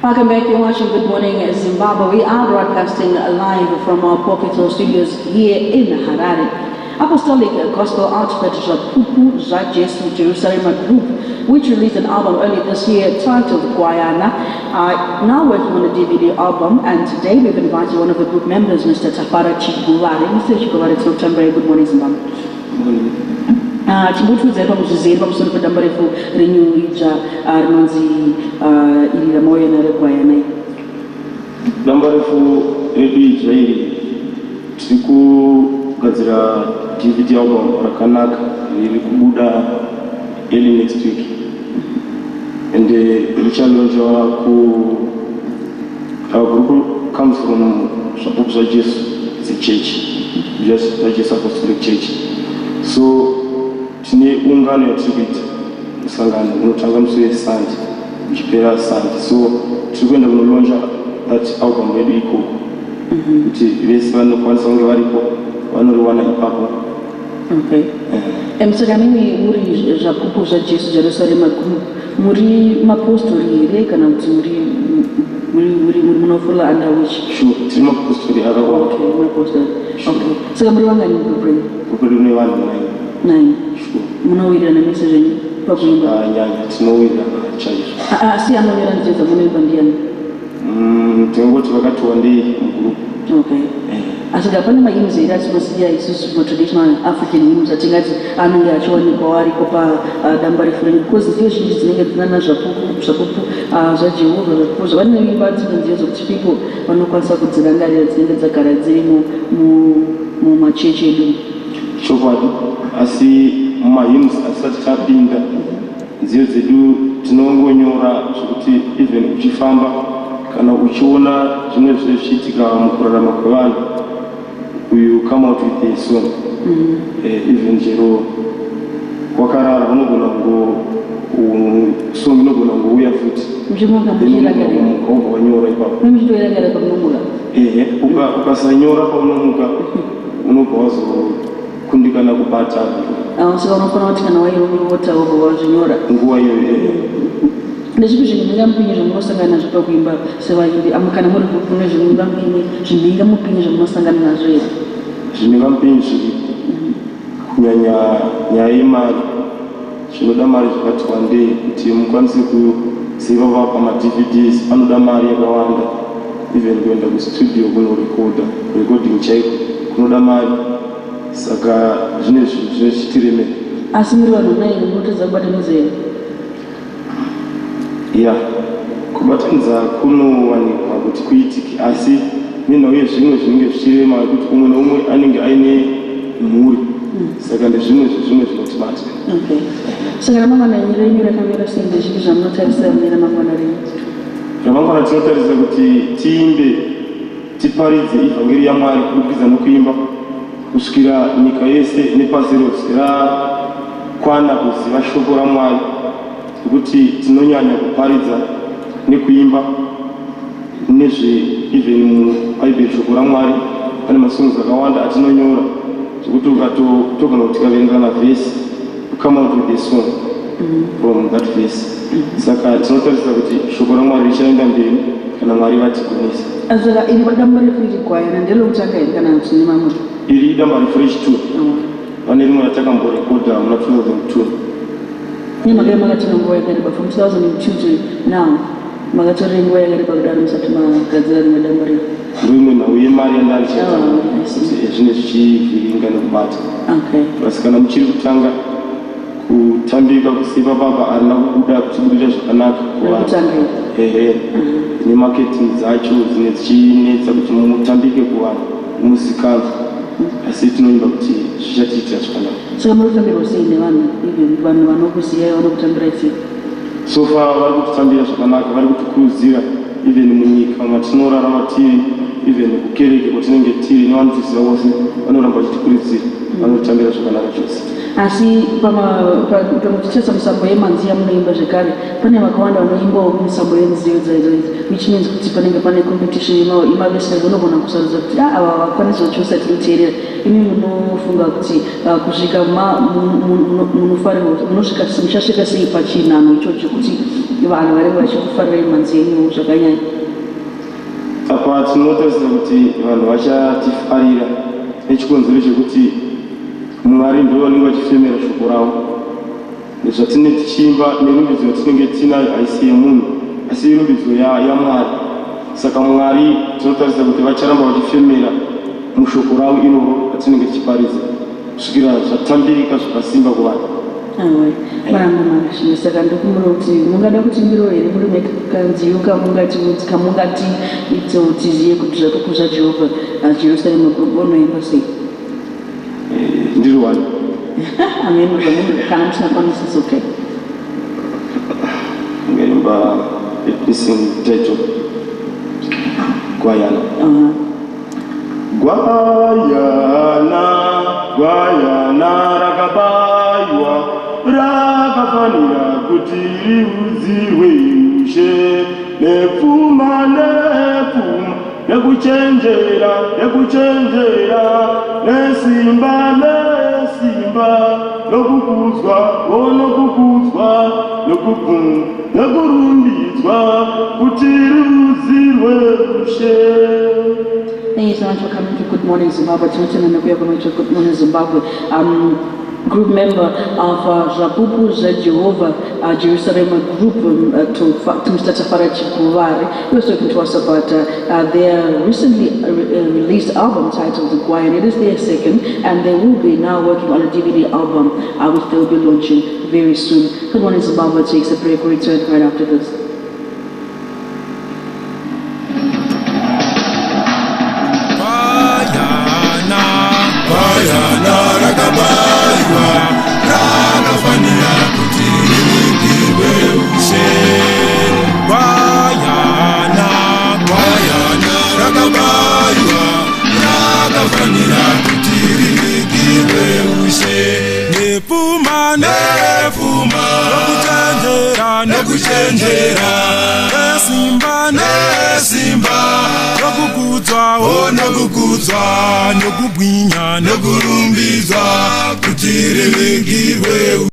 Welcome back. You're watching Good Morning Zimbabwe. We are broadcasting live from our Pocket Hill studios here in Harare. Apostolic Gospel Outfit Zvapupu ZvaJesu Jerusalem Group, which released an album earlier this year titled Gwayana, are now working on a DVD album, and today we've invited one of the group members, Mr. Tafara Chiguvare. Mr. Chiguvare, it's November. Good morning, Zimbabwe. Chimbotiudzai pamuzvizere pamusoro pedambarefu renyu idzva rinonzi iri ramauya reGwayana iri. Dambarefu redu idzva iri, tiri kugadzira DVD album rakanaka riri kubuda early next week, and richalaunchwa ku our group comes from Zvapupu zvaJesu. It's a church, just zvaJesu Apostolic Church. So tine ungano yatiri kuita, musangano unotanga musi weSunday uchipera Sunday. So tiri kuenda kunolauncha that album yedu ikoko, kuti vese vanokwanisa kunge varipo vanoriwana ipapo. Okay. Saka mimi muri Zvapupu zvaJesu Jerusarema Group, muri mapostori here kana kuti muri munofolla under which? Sure, tiri mapostori akawanda. Okay, mapostori. Okay, saka muri vangani mugroup renyu? Group rine vanhu 9. 9? Sure. Munowirirana mese zvenyu pakuimba? Nyanya tinowirirana chaizvo. Asi anonyora nziyo dzamunoimba ndiani? Tingangoti vakati wandei mugroup. Okay, asi pane mahymns here atinoziva isusu, matraditional African hymns atingati anenge achiwanikwawo ariko padambarefu renyu? Because nziyo zhinji dzinenge dzinana Zvapupu zvaJehovha, Zvapupu zvavanoimba, dzimwe nziyo dzokuti people vanokwanisa kudzirangarira, dzinenge dzagara dzirimo mumachechi edu. Chokwadi, asi mumahymns asati tapinda, nziyo dzedu tinongonyora zvekuti even uchifamba kana uchiona zvimwe zvichiitika mukurarama kwevanhu, you come out with a song. Even chero wakarara, unogona kungo song inogona kungouya futi. Muchimuka muchirangarira? Muka wobva wanyora ipapo. Muchitoirangarira pamunomuka? Ehe, ukasanyora paunomuka, unobva wazokundikana kubata. Saka unofanira kuti kana wairota wobva wazvinyora. Nguva iyoyo, ehe. Ndezvipi zvimhingamupinyi zvamunosangana nazvo pakuimba sevaimbi? Ama kana muri group, mune zvimhingamupinyi zvimhingamupinyi zvamunosangana nazvo here? Zvimhingamupinyi zviripo, kunyanya nyaya yemari. Zvinoda mari zvakati wandei kuti mukwanise kuziva va pamaDVDs, panoda mari yakawanda. Even kuenda kustudio kunorekodha, recording chaiko kunoda mari. Saka zvine zvinhu zvinozvitiremera. Asi muri vanhu 9, munotadza kubatanidza here? Ya, kubatanidza kunowanikwa kuti kuitike, asi nenhau yezvimwe zvinenge zvichirema, kuti umwe neumwe anenge aine mhuri. Saka ndezvimwe zvezvimwe zvinotibata. Okay, saka ramangwana renyu rakamira sei? Ndezvipi zvamunotarisira mune ramangwana renyu? Ramangwana tinotarisa kuti tiimbe, tiparidze ivhangeri yaMwari kubudikidza nokuimba, kusvikira nyika yese nepasi rose rakwana kuziva shoko raMwari, nekuti tinonyanya kuparidza nekuimba nezve even mubhaibheri, shoko raMwari. Pane masongs akawanda atinonyora zvekuti ukatogona kuti tikaverenga kana vhesi, you come out with a song from that verse. Saka tinotarisa kuti shoko raMwari richaenda mberi kana Mwari vatigonesa. Saka iri dambarefu iri, Gwayana, nderokutanga here kana kuti nemamwe? Iri idambarefu rechi2. Pane rimwe ratakamborekodha muna 2002. Nemhaka yamakatora nguva yakareba from 2002 to now, makatorera nguva yakareba kudaro musati magadzira rimwe dambarefu? Ndoimwe nhau yemari yandarichata. Oh, I see. Kuti zvine zvichivhiringa nekubata. Asi kana muchiri kutanga kutambika kusipa papa, harina kubuda kuchibudira zvakanaka kuvanhu. Rekutanga iri? Ehe, nemarketing dzacho dzine dzichinetsa kuti mutambike kuvanhu, muzikanzwa, asi tinoimba kuti zvichatiitira zvakanaka. Saka muri kutambirwa sei nevanhu, even vanhu vanokuziyai vanokutambirai sei? So far vari kutitambira zvakanaka, vari kutikurudzira, even munyika matinorarama tiri, even kukereke kwatinenge tiri, nevanotiziva vose vanoramba vachitikurudzira, vanotitambira zvakanaka chose. Asi pamuchitarisa musambo yemanzi yamunoimba zvekare, pane vakawanda vanoimbawo musambo yenziyo dzaidzo idzi, which means kuti panenge pane competition yemavese. Unogona kusarudza kuti, "Ah, ava vakwanisa chose tinoteerera." Imi munofunga kuti kusvika munofanirwa munosvika, muchasvika sei pachinhanho ichocho kuti Vanhu vanenge vachikufarirai mhanzi yenyu zvakanyanya. Apa tinotarisira kuti vanhu vachatifarira nechikonzero chekuti Mwari ndivo vanenge vachifemera shoko ravo. Zvatinenge tichiimba nerumbidzo yatinenge tinayo haisi yemunhu asi irumbidzo yaMwari. Saka Mwari tinotarisira kuti vacharamba vachifemera mushoko ravo iroro ratinenge tichiparidza kusvikira zvatambirika zvakasimba kuvanhu. Awe, maramba makashinga. Saka ndokumbira kuti mungada kutimbirawo here muri mega kanziyo kamungati kamungati ito tizive kuti Zvapupu zvaJehovha Jerusalem Group vanoimba sei? Ndiri one. Amen. Kana musina kwanisa, it's okay. Ngaimba, let me sing title Gwayana. Gwayana, Gwayana rakabaywa, rakafanira kuti riudzirwe ushe, nepfuma, nepfuma, nekuchenjera, nekuchenjera, nesimba, nesimba, nokukudzwa, o nokukudzwa, nokurumbidzwa, kuti riudzirwe ushe. Thank you so much for coming to Good Morning Zimbabwe. Tinotenda nekuuya kunoita Good Morning Zimbabwe. Group member of Zvapupu zvaJehovah Jerusalem Group, to Mr. Tafara Chiguvari. He was talking to us about their recently released album titled The Gwayana. It is their second, and they will be now working on a DVD album, which they will be launching very soon. Good Morning Zimbabwe takes a break. We return right after this. Gwayana, Gwayana rakabaywa, rakafanira kuti rivigirwe ushe. Gwayana, Gwayana rakabaywa, rakafanira kuti rivigirwe ushe, nepfuma, nepfuma, nokuchenjera, nekuchenjera, nesimba, nesimba, nokukudzwa, o nokukudzwa, nokubwinya, nokurumbidzwa, kuti rivigirwe.